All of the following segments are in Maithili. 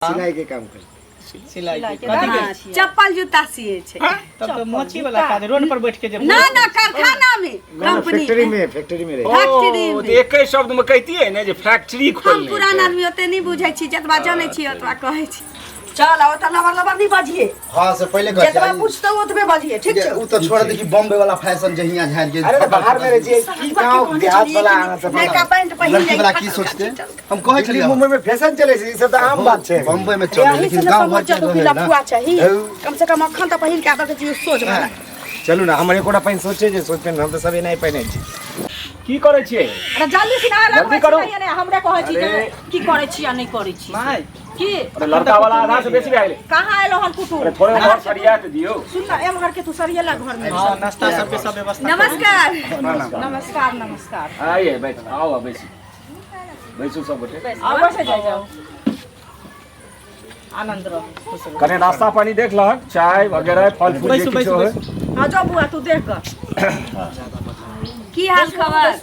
सिलाई के काम करै सिलाई के कथी के चप्पल जूता सिए छै। तब तऽ मोची वाला काज, रोड पर बैठ के जे। ना ना, कारखाना में, कंपनी। फैक्ट्री में, फैक्ट्री में रहे। फैक्ट्री ओ में। तऽ एके शब्द में कहितियै ने जे फैक्ट्री हम खोलने पुरान छै। आदमी ओते नहि बुझै छी, जतबा जानै छी ओतबा कहै छी। चल, ओतऽ लबर लबर नहि बजिए। हाँ, से पहिले कहै जतबा छै। पूछतौ ओतबे बजिए, ठीक छै? उ तऽ छोड़, देखी बॉम्बे वाला फैशन जे हियां झाड़ के। अरे तऽ बाहर में रहै छियै की, गाँव देहात वाला अहाँ सब। नयका पैंट पहिन। लड़की वाला की सोचते, हम कहै दिल्ली छलियै। मुंबई में फैशन चलै छै, ई सब तऽ आम बात छै। बम्बई में चले, यही लेकिन से गांव समझ घर के जाओ कि रहे ना। लफुआ चाही। कम से कम अखन तऽ पहिन के आबऽ के चाहिए सोच वाला। चलू ने, हमर एकोटा पैंट सोचे जे सोच पैंट, हम तऽ सब एनाही पहिनै छी। की करै छियै? अरे जल्दी से नहा। जल्दी करू। नहीं, हमरे कहै छी जे की करै छी आ नहि करै छी। माय की? अरे लड़का वाला आधा से बेसी भए गेलै। कहाँ एलो हन कुटुम? अरे थोड़े घर सरिया के दियौ। सुन ना, एम्हर के तू सरियेला घर में। हाँ, नाश्ता सबके सब व्यवस्था करू। नमस्कार। नमस्कार, नमस्कार। आइए, बैठ, आउ आ बैसू, बैसू सब गोटे। आउ, बैसे जाय जाओ, आनंद रहो, खुश रहो। कने नाश्ता पानी देख लहक, चाय वगैरह, फल फूल जे बैसू, किछो बैसू, होय। बैसू। हाँ, जाओ बुआ, तू देख कऽ। की हाल खबर?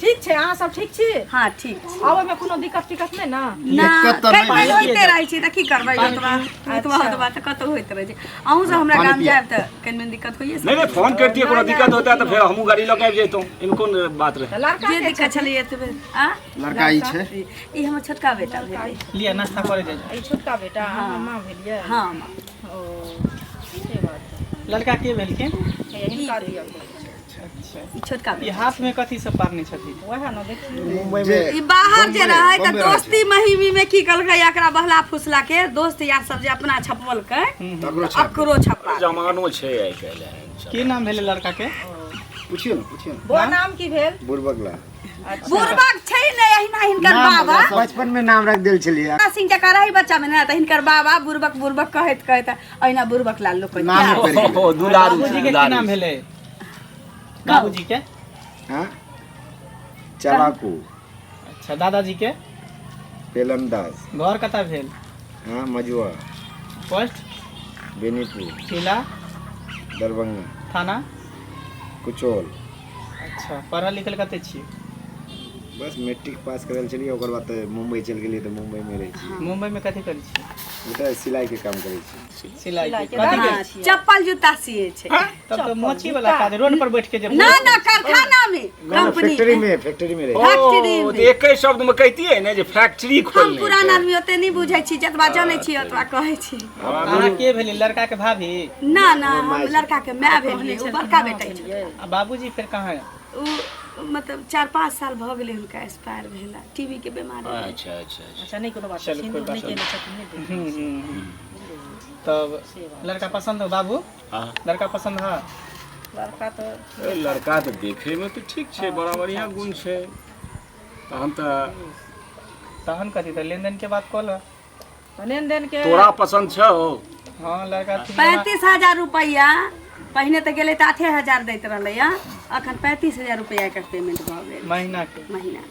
ठीक छै, अहाँ सब ठीक छी? हाँ, ठीक छी। आबै में कोनो दिक्कत टिकट नहि ना? ना। दिक्कत तऽ नहि कतौ भेल। होइते रहै छै तऽ की करबै, ओतबा ओतबा ओतबा तऽ कतौ होइत रहै छै। अहूँ सब हमरा पानी गाम पिया। जायब तऽ कनि मनि दिक्कत होइए। नहि नहि, फोन करतियै, कोनो दिक्कत होता तऽ फेर हमहूँ गाड़ी लऽ के आबि जैतहुँ, एहिमे कोन बात रहै? तऽ लड़का जे के दिक्कत छलै एतबे आ लड़का ई छै। ई हमर छोटका बेटा भेलै। लिअ, नाश्ता करे जाइ जाउ। ई छोटका बेटा, अहाँ माँ भेलियै? हाँ। ओ से बात। लड़का के भेलखिन? हे, हिनका दिअ। अच्छा। ई छोटका ई बेटा। हाथ में कथी सब पारने छथिन? वएह ने, देखियौ। मुंबई जे में ई बाहर जे बम्बई- रहै तऽ बम्बई रहै छै। दोस्ती महिमी में की केलकै, एकरा बहला फुसला के दोस्त यार सब जे अपना छपवलकै, तकरो छाप। अकरो छपा। जमानो छै आइ काल्हि एहन सब। की नाम भेलै लड़का के? पूछियो ने, पूछियो ने। बौआ, नाम की भेल? बुड़बगला। बुड़बक छै ने, एहिना हिनकर नाम बाबा बचपन में नाम रख देल छलियै। सिंह जकाँ रहै बच्चा में ने, तऽ हिनकर बाबा बुड़बक बुड़बक कहैत कहैत एहिना बुड़बक लाल लोक कहैत। नामे पड़ि गेलै। ओ दुलारू बाबूजी छै, के की दुलारू नाम छै। भेलै बाबूजी के? हाँ, चलाकू। अच्छा, दादाजी के? पेलन दास। घर कतऽ भेल? हाँ, मजुआ। पोस्ट? बेनीपुर। जिला? दरभंगा। थाना? कुचौल। अच्छा, पढ़ल लिखल कते छियै? बस मैट्रिक पास करल छलियै, ओकर बाद तऽ मुंबई चलि गेलियै, तऽ मुंबई में रहै छी। मुंबई में कथी करै छियै? ओतऽ सिलाई के काम करै छी। सिलाई के सिलाई के। कथी के? चप्पल जूता सिए छै। तब तऽ मोची वाला काज, रोड पर बैठ के जे। ना ना, कारखाना में, कंपनी। फैक्ट्री में, फैक्ट्री में रहै। फैक्ट्री ओ में। तऽ एके शब्द में कहितियै ने जे फैक्ट्री हम खोलने पुरान छै। आदमी ओते नहि बुझै छी, जतबा जानै छी ओतबा कहै छी। अहाँ के भेली लड़का के भाभी? ना ना, हम लड़का के माय भेलियै, ओ बड़का बेटा छै। आ बाबूजी फेर कहाँ है? ओ मतलब 4-5 साल भऽ गेलै हुनका एक्सपायर भेला, टीबी के बीमारी रहै। अच्छा अच्छा अच्छा। अच्छा, नहि कोनो बात। चलू, सिन्दूर कोइ बात नहि केने छथिन, नहि देखने। तब लड़का पसंद हो बाबू? हाँ। लड़का पसंद है? लड़का तऽ ए, लड़का तऽ देखे में तऽ ठीक छै, बड़ा बढ़िया गुण छै, तहन तऽ तहन कथी, तऽ लेनदेन के बात कऽ लऽ। लेन देन के। तोरा पसंद छौ? हाँ, लड़का ठीक। 35,000 रुपैआ, पहिने तऽ गेलै तऽ 8,000 दैत रहलै, अखन 35,000 रुपैआ एकर पेमेंट भऽ गेल। महीना के? महीना।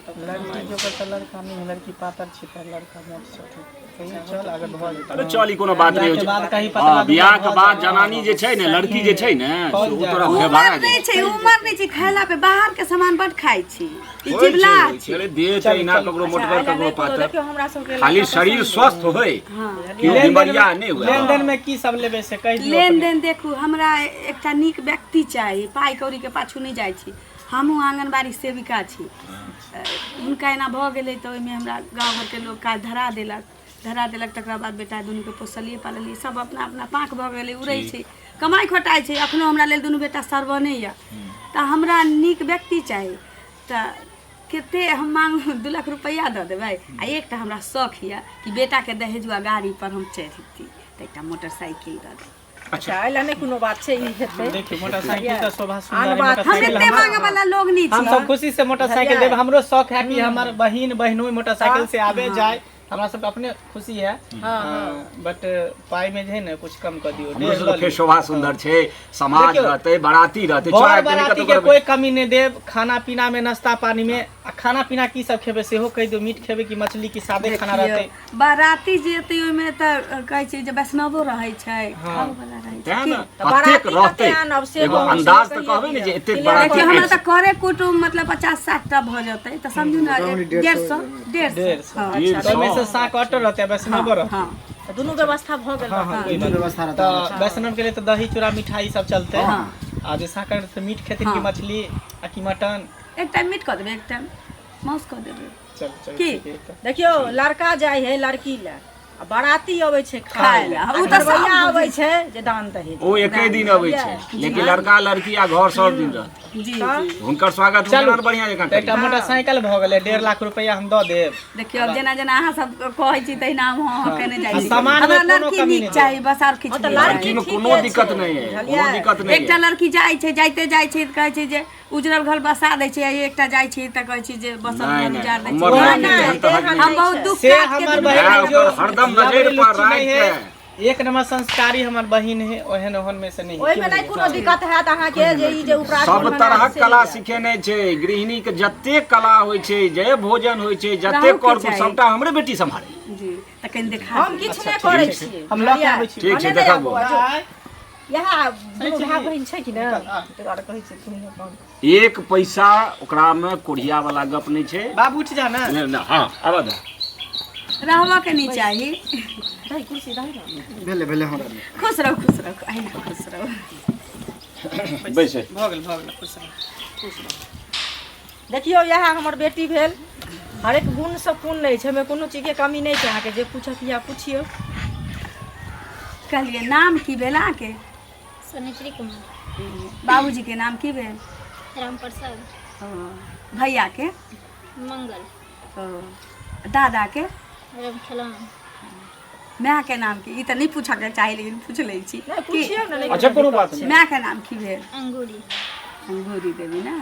लड़की के ओकर तऽ लड़का नहि है, लड़की पातर छै तऽ लड़का मोट छथिन। कहियो चल, अगर भऽ जेतै। अरे चल, ई कोनो बात नहि होइ बियाह के छै। बाद कहीं पतला हाँ, दुबला बियाह के भऽ बाद जाए। जनानी जे छै ने, लड़की जे छै ने, से ओ जाए। तोरा उमर व्यवहार नहि छै, उमर नहि छै, खैला पे बाहर के सामान बड खाइ छी ई। होइ छै, जिबला होइ छै। अरे देह छै एना, ककरो मोटगर, अच्छा, ककरो नहि कोनो, पातर। देखियौ हमरा सबके खाली लड़का शरीर पसन्द स्वस्थ होय, केओ लेन-देन बीमारिया में- नहि हुए। लेन देन में की सब लेबै से कहि दियौ। लेन अपने। देन देखू, हमरा एकटा नीक व्यक्ति चाही, पाइ कौड़ीके पाछू नहि जाइ छी। हमहूँ आङ्गनबाड़ी सेविका छी। हुनका एना भऽ गेलै तऽ ओहिमे हमरा गाँव घरके लोक काज धरा देलक, धरा देलक। तकरा बाद बेटा दुनूके पोसलियै पाललियै, सब अपना अपना पाँख भऽ गेलै, उड़ै छै, कमाइ खटाइ छै। एखनो हमरा लेल दुनू बेटा सरबने यऽ। तऽ हमरा नीक व्यक्ति चाही, तऽ कते हम मांगू? 2 लाख रुपैआ दऽ देबै। आ एकटा हमरा शौख यऽ कि बेटाके दहेजुआ गाड़ीपर हम चढ़िती, तऽ एकटा मोटरसाइकिल दऽ देबै। अच्छा, एहि लए नहि कोनो बात छै, ई हेतै। देखियौ, मोटरसाइकिल तऽ शोभा आन सुंदर है, बात। हम मोटरसाइकिल एते मांगे वाला लोग नहीं हम छी। सब खुशी से मोटरसाइकिल देब। हमरो शौक है कि हमर बहिन बहिनोई मोटरसाइकिल से आबे जाए, हमरा सबके अपने खुशी है। बट पाई में जे है ने, कुछ कम कर दियौ। हमरो डेढ़ सबके लऽ फेर लियौ। शोभा सुंदर छै, समाज देखियौ, रहतै, बाराती रहतै, बर चोरा के बाराती कतौ के करबै। कोई कमी नहीं देब, खाना पीना में, नाश्ता पानी में। आ आ खाना पीना की सब खेबै सेहो कहि दियौ। मीट खेबै कि मछली कि सादे खाना रहतै? देखियौ, बाराती जे एतै ओहिमे तऽ कहै छै जे वैष्णवो रहै छै, खाओ वाला रहै छै। तें ने तऽ कतेक बाराती रहतै कते आनब से एगो कहू, अंदाज से तऽ कहिए कहबै ने जे दिअ। एतेक क्लियर बाराती देखियौ, हमरा अछि। तऽ करे कुटुम मतलब 50-60 टा भऽ जेतै तऽ समझू ने 150 150। हँ, डेढ़ तऽ ओहिमे सौ से शाक अटर रहतै आ वैष्णवो रहतै। हँ। तऽ दुनू व्यवस्था भऽ गेल। हँ हँ, कोई बात व्यवस्था नहि। रहतै। तऽ वैष्णव के लिए तऽ दही चूड़ा मिठाई सब चलतै, आ जे शाकाहारी तऽ मीट खेथिन कि मछली आ कि मटन? एक टाइम मीट कऽ देबै, एक टाइम मांस कऽ देबै। चल चल की? ठीक है तऽ। देखियौ, लड़का जाइ है लड़की लए आ बाराती अबै छै खाय खाय लए। लए। उ आ तऽ सब घरवैया अबै छै जे दान दहेज। ओ एके दिन अबै छै, लेकिन लड़का लड़की आ घर सब दिन रहतै। जी जी। हुनकर स्वागत चलू। हुनकर बढ़िया जकाँ तऽ एकटा करी। मोटरसाइकिल भऽ गेलै, 1.5 लाख रुपैआ हम दऽ देब। देखियौ, आब जेना जेना अहाँ सब कहै छी तहिना हम हँ हँ केने जाइ आ छी। सामानमे हमरा कोनो लड़की कमी नीक नहि। चाही बस, आर किछु हँ, तऽ नहि लड़की लड़की में ठीके कोनो छै, दिक्कत नहि है, कोनो बुझलियै? दिक्कत नहि एकटा है। लड़की जाइ छै, जाइते जाइ छै तऽ कहै छै जे उजरल घर बसा दै छै, आ एकटा जाइ छै तऽ कहै छै जे बसल नहि, घर नहि, उजाड़ दै छै। हमर नहि, लड़की नहि, एहन तरहक नहि हम बहुत दुख से काट के हमर दुनू बहिन माय जो ओकर हरदम नजरि लबड़ी पर लुच्ची राखि नहीं है, के। एक नंबर संस्कारी हमर बहिन है, ओहन ओहन में से नहीं है। ओहिमे नहि कोनो दिक्कत हैत अहाँके जे ई जे उपराग सब बनायल तरहक से कला यऽ। सिखेने छै। गृहिणी के जते कला होइ छै, जे भोजन होइ छै, जते रहूके कर चाही। सबटा हमरे बेटी सम्हारे। जी, तऽ कनि देखा हम दियौ। किछु नहि करै छियै। हम लऽ के आबै छी। ठीक छै, भने नहि देखबो। आबू, आजो। बाय। इएह दुनू भाय बहिन छै कि ने, ताहि दुआरे कहै छियै दुनू अपन। एक पैसा ओकरा में कोढ़िया वाला गप नहि छै। बाबू उठ जा ना। नहि, नहि, हँ आबऽ दे। रहबऽ के नहि चाही। दही कुर्सी दही ने। भेलै भेलै, हमरा खुश रहू, खुश रहू, अहिना खुश रहू। बैस। भऽ गेल, भऽ गेल, खुश रहू। देखियौ, इएह हमर बेटी भेल। हरेक गुणसँ पूर्ण नहि छै, ओहिमे कोनो चीजके कमी नहि छै। अहाँके जे पूछक यए पुछियौ। कहलियै, नाम की भेल अहाँके? सनित्री कुमार। बाबूजी के नाम की भेल? राम प्रसाद। ओ, भैया के? मंगल। ओ, दादा के? राम खेलौना। माय के नाम की? ई तऽ नहि पूछऽके चाही, लेकिन पूछ लै छी। नहि, पुछियौ ने, नहि। अच्छा, कोनो बात नहि। माय के नाम की भेल? अंगूरी। अंगूरी देवी ने।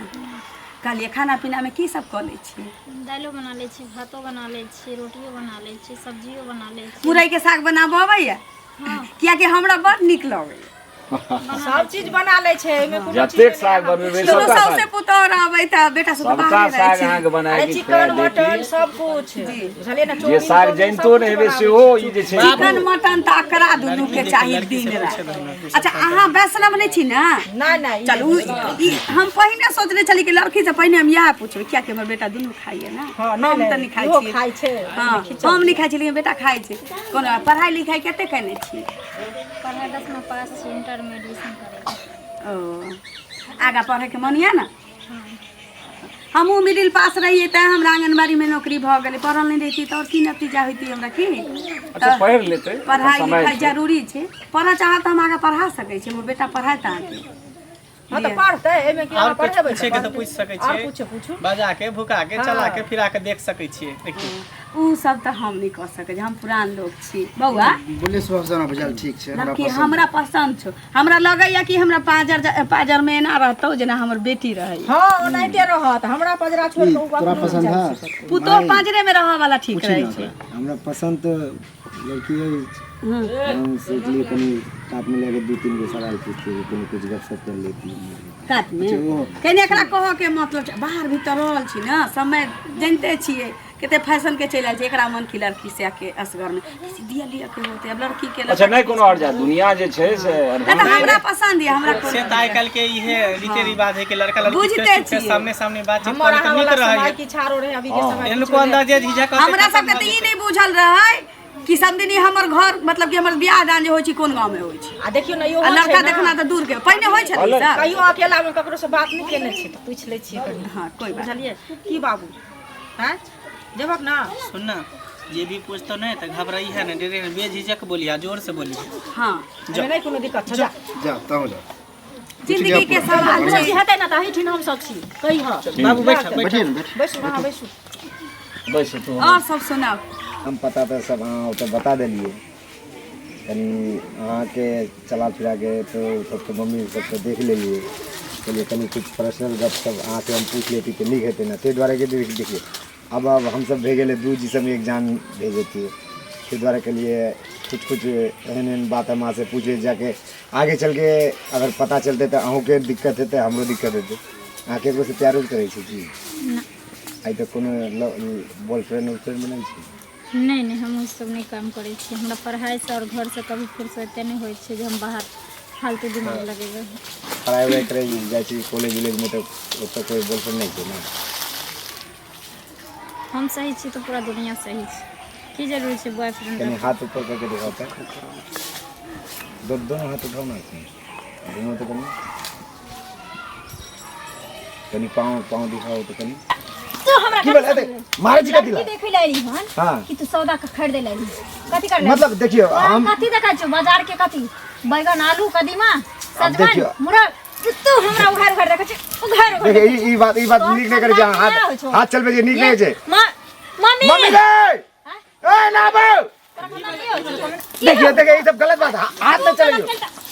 कहलियै, खाना पीनामे की सब कऽ लै छियै? दालिओ बना लै छी, भातो बना लै छी, रोटियो बना लै छी, सब्जियो बना लै छी। मुरई के साग बनाबऽ अबैया? कियाकि हमरा बड़ नीक लगैया। सब चीज बना लै छै, एहिमे कोनो चीज जतेक साग बनेबै दुनू सबटा सौसे साग, पुतोह रहबै तऽ बेटा सब तऽ सबटा बाहरे रहै साग छै। अहाँके बना अरे के चिकन खुआ देती। मटन सब कुछ बुझलियै ने, जे चाउमीन, साग ताउमीन जनितो सब नहि कुछ हेबै बनाबै सेहो छै। ई जे छै। चिकन मटन तऽ अकरा दुनू के चाही दिन राति। अच्छा, अहाँ वैष्णव नहि छी ने? नहि नहि, ई चलू, ई हम पहिने सोचने छली कि लड़की से पहिने हम इएह पूछबै, कियाकि हमर बेटा दुनू खाइए ने। हँ, हम नहि तऽ नहि खाइ इहो छियै। खाइ छै। हँ, हम नहि खाइ छी, लेकिन बेटा खाइ छै। कोनो पढ़ाइ लिखाइ कते केने छी? पढ़ाइ 10मा पास छी, इंटरमे एडमिशन करेबै। ओ, आगाँ पढ़ैके मन यऽ ने? हमहूँ मिडिल पास रहियै तैं हमरा आंगनबाड़ीमे नौकरी भऽ गेलै। पढ़ल नहि रहिती तऽ आओर की नतीजा होइती हमरा की? अच्छा, पढ़ि लेतै। पढ़ाइ समय लिखाइ छै। जरूरी छै। पढ़ऽ चाहत तऽ हम आगाँ पढ़ा सकै छी। हमर बेटा पढ़ाइत अहाँके। हँ, तऽ पढ़तै, एहिमे की आओर अहाँ कुछ पढ़ेबै? पूछेके तऽ पूछि सकै आओर छियै। पूछू, पूछू। बजा के, भुका के, चला के, फिरा के देख सकै छियै, देखियौ। उ सब तऽ हम नहि कऽ सकै छी, हम पुरान लोक छी बौआ। बोले स्वभाव से हमरा बुझायल ठीक छै, हमरा लड़की पसन्द। हमरा पसन्द छौ। हमरा लगैया कि हमरा पाजर पाजरमे एना रहतौ जेना हमर बेटी रहै। हँ, ओनाहिते रहत। हमरा पजरा छोड़ि कऽ ओ तोरा कखनो पसन्द नहि है? जाइ छै। पुतोह पाजरे मे रहऽ वाला ठीक पूछी रहै ने छै। ओकरा। हमरा पसन्द तऽ लड़की अछि। हम सोचलियै कनि कातमे लए कऽ 2-3 गो सवाल पूछतियै, कनि कुछ गपशप कर लेती। कातमे कनि एकरा कहऽ के मतलब छै, बाहर भीतर रहल छी ने, समय जनिते छियै कते फैशन के चलि आयल छै। एकरा मन की लड़की से आके असगरमे किसी दिया लिया के होते, अब लड़की के अच्छा, नहि कोनो अर्जा, दुनिया जे छै से नहि तऽ हमरा पसन्द यऽ, हमरा से तऽ आइ काल्हि के इहे रीते रिवाज है कि लड़का लड़की बुझिते फेस टू फेस छियै। सामने सामने बातचीत हमर करे तऽ अहाँ नीक वाला रहै। समय किछु आरो रहै, अभी के समय एहन को अंदाजे झिझक होतै। हमरा सबके तऽ ई नहि बुझल रहै कि समधिनी हमर घर, मतलब कि हमर बियाह दान जे होइ छै, कोन गाँव में होइ छै। आ देखियौ ने, इहो आ छै लड़का ने, देखना तऽ दूर के, पहिने होइ छलै सब। कहियो अकेलामे ककरो से बात नहि केने छियै तऽ पूछि लै छियै कनि। हँ, कोइ बात। बुझलियै की बाबू? आँय, जेबहक ना? सुन ना, जे भी पूछतो नहीं तऽ घबराई है ना, डरे ना, बेझिझक बोलिया, जोर से बोलिया। हँ। एहिमे नहि कोनो दिक्कत छै, जा। जा, तहूँ जा। जिंदगी के सवाल कोनो छै। चीज हेतै ने तऽ एहिठिन हमसब छी, कहिह। बाबू, बैठ बैठ। बैठिए ने, बैठ। बैसू, अहाँ बैसू। बैस तू। और सब सुनाउ। हम पता तऽ सब अहाँ ओतऽ बता देलियै। कनि अहाँके चला फिरा के तऽ सबके मम्मी सबके देख लेलियै। कहलियै कनि किछु पर्सनल गप सब अहाँसँ हम पूछि लेती तऽ नीक हेतै ने, ताहि दुआरे कि देखियौ, आब आब हमसब भए गेलै दू जिसम एक जान भए जेतियै, ताहि दुआरे कहलियै किछु किछु एहन एहन बात हम अहाँसँ पूछै जाके आगे चलके अगर पता चलतै तऽ अहूँके दिक्कत हेतै, हमरो दिक्कत हेतै। अहाँ ककरोसँ प्यारो करै छी की? आइ तक कोनो बॉयफ्रेंड उलफ्रेंड नहि छै? नहि नहि, हम ओ सब नहि काम करै छी। हमरा पढ़ाइसँ आओर घरसँ कभी फुर्सते नहि होइ छै जे हम बाहर फालतू दिमाग लगेबै। पढ़ाइ उढ़ाइ करै जाइ छी कॉलेज उलेजमे तऽ ओतऽ कोइ बॉयफ्रेंड नहि छै ने? हम सही छी तऽ पूरा दुनिया सही छै, की जरूरी छै बॉयफ्रेंड? कनि हाथ ऊपर करके दिखाओ तऽ, दोनों हाथ उठाओ ना, दोनों तो कनि कनि पाँव पाँव दिखाओ तऽ कनि। तू हमरा की भेल? मारे छी कथी लड़की ला? देखै ले एली हन हाँ। कि तू सौदा के खरीदे ले एली? कथी कर ले? मतलब देखियौ हम कथी देखै छौ बाजार के? कथी बैगन, आलू, कदीमा, सजमनि, देखियौ। मुरई? तू हमरा उघार उघार देखै छी, उघार उघार। देखियौ, ई बात, ई बात तोहर नीक नहि करै छै। खानदान हाथ केना होइ छौ? हाथ चलबै छै, नीक नहि होइ छै। मम्मी, मम्मी गे, ए ना बौ, तोरा खानदान की होइ छौ? देखियौ देखियौ, ई सब गलत बात। हाथ नहि चलैयौ,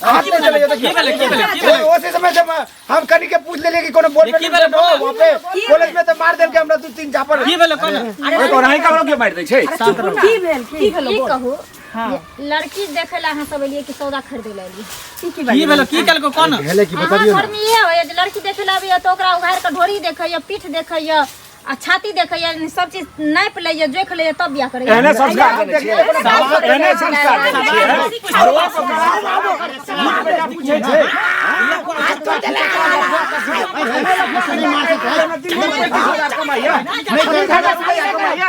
हाथ नहि चलैयौ। की देखियौ भेलै, की भेलै, की भेलै? ओसे समय जब हम कनी के पूछ लेलिए कि कोनो बोल की भेलै, बोल। वहाँ पे कॉलेज में तो मार देलके हमरा दू तीन झापड़। की भेलै कोन? अरे तोरा ही ककरो के मारि दै छै? की भेल, की की भेलो? की बोल। कहू जे लड़की देखै ला अहाँ सब एलियै कि सौदा खरीदै ला एलियै? की भेलै, की केलको कोन? भेलै कि अहाँ बतबियौ घर में इएह होइया जे लड़की देखै ला आबैया तऽ ओकरा उघारि कऽ ढोरी देखैया, पीठ देखैया आ छाती देखैया, सब चीज नापि लैया, जोखि लैया, तब बियाह करैया। एहने संस्कार देने छियै, एहने संस्कार देने छियै। पूछै छै 30,000 कमाइया, 30,000 रुपैआ कमाइया।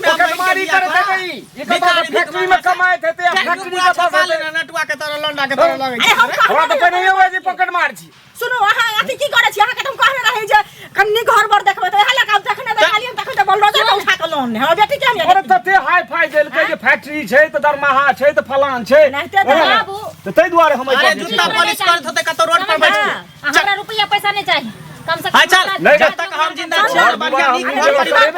पॉकेटमारी करैत हेतै ई। ई कतौ फैक्ट्री में कमाइत हेतै आ फैक्ट्री के बस हेतै। नटुआ के तरह, लौंडा के तरह लगै छै। हमरा तऽ पहिनहिये हुए जे पॉकेटमार छी। सुनू, अहाँ अथी की करै छी? अहाँके तऽ हम कहने रही जे कनि घर बर देखबै, तऽ इएह लए कऽ आब जखने देखलियै तखन तऽ बलरोजर के उठा कऽ लोन हमर बेटी के हम। अरे तते हाई फाई देलकै जे फैक्ट्री छै तऽ दरमाहा छै तऽ फलान छै। एनाहिते तऽ बाबू, तऽ ताहि दुआरे हम एहि अरे पर जूता पॉलिश करैत होतै कतौ रोड पर बैठ के। हमरा रुपैआ पैसा नहि चाही, कम से कम हाँ, चल। हमरा जब तक हम जिंदा छी, बढ़िया नीक घर परिवार।